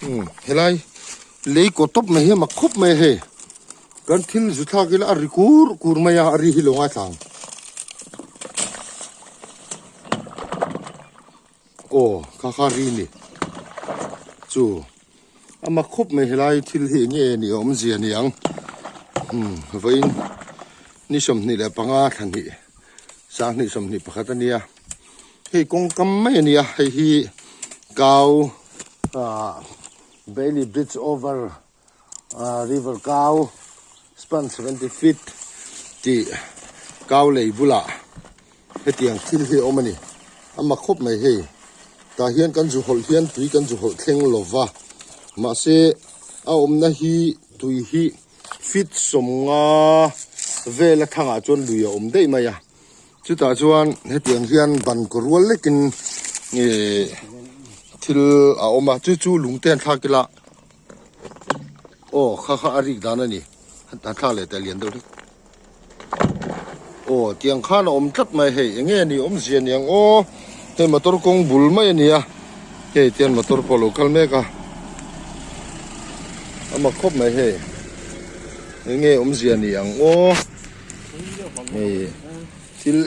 Umm helai lei kaw tawp mai hi a mak khawp mai a hei kan thil zu thlak ila a ri kur kur mai a a ri hi lo ngaithla ang aw kha kha ri a ni chu a mak khawp mai helai thil hi eng nge ni awmzia ni ang umm vawiin ni 25 thla hnih 2021 a nia. Hei kawngkam mai a nia hei hi kau ah Bailey bridge over ah river kau span 70 feet tih kau lei bulah hetiang thil hi a awm a ni a mak khawp mai hei tah hian kan zu hawlh hian tui kan zu hawlh thleng lo va mahse a awmna hi tui hi feet 50 vel a thangah chuan lui a awm daih mai a. Chutah chuan hetiang hian ban kaw rual lekin ihh thil a awm a chu chu lung te an thlak ila aw kha kha a rik dan a ni an thlak leh teh lian deuh hlek aw tiang khan a awm tlat mai hei eng nge ni awmzia niang aw hei motor kawng bul mai a ni a hei tian motor pawh a lo kal mek a a mak khawp mai hei eng nge awmzia ni ang aw. Hei thil.